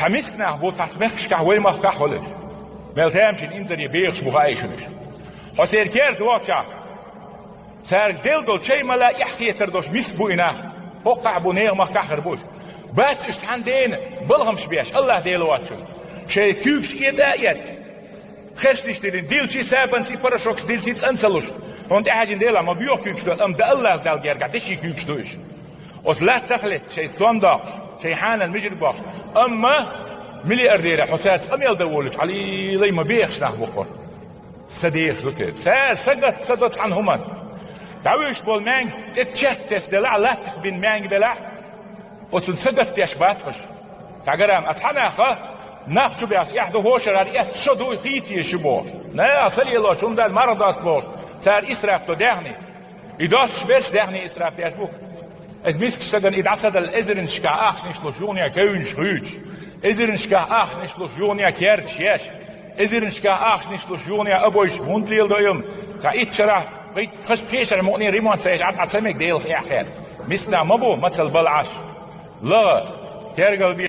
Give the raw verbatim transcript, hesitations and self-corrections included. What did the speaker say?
Ткъа миска нах бу цхьацца мехкашкахь, вай махкахь а хуьлуш. Мел тамашийна инзаре бехаш бу, хаий шуна уьш. Хьо церан керта вахчахь, цаьрга делла долу чай мала эхь-хетар долуш миска бу и нах. ХӀоккхахь а бу, нехан махкахь а хир бу уьш. Бац уьш цхьана дена балхамаш беш, АллахӀ Дела воцчунна. Шайн куьйгаш этӀа а этӀа, херчниш диллина, дилчий, сабанций, порошокаш дилчий цӀан ца луш. Хьуна тӀехьаьжжина Дела ма боьха куьйгаш ду, амма дан АллахӀ Далла герга деши куьйгаш ду уьш. Оцу латтах летта шайн цом доккхуш, шайн хьанал мижарг бохуш. Амма миллиардерах хьо цаьрца къамел дан волуш, хьалилай ма бехаш нах бу хӀара. Са дехаш ду те. Цара сагатта ца до цхьана хӀуманна. ДӀавуьйш болу маьнга тӀе чехтесна делахь, латтах бина маьнга белахь, оцунна сагатдеш бац хӀуш. Цхьа грамм а цхьа наха нах чу баьхча, эхь ду хӀошарара, эцна шо ду, хийца еза шу бохуш. Наха ца лелош, хӀума дац, марха доста бохуш. Цара исраф до даьхни. И достуш берш даьхни исраф деш бу. Иза мискачу стагана и дӀа ца делла, эзарнашкахь ахчанаш луш юханехьа кевнаш хуьйцуш, эзарнашкахь ахчанаш луш юханехьа керташ еш, эзарнашкахь ахчанаш луш юханехьа обойш хӀунда леладо и хӀума? Цхьа итт шарахь, итт, хаза пхи шарахь мукъане ремонт ца еш, Ӏад Ӏа ца мега Делах эхь-хетар. Миска нах ма бу, мацалла бала Ӏаш. ЛагӀа, тергал бе.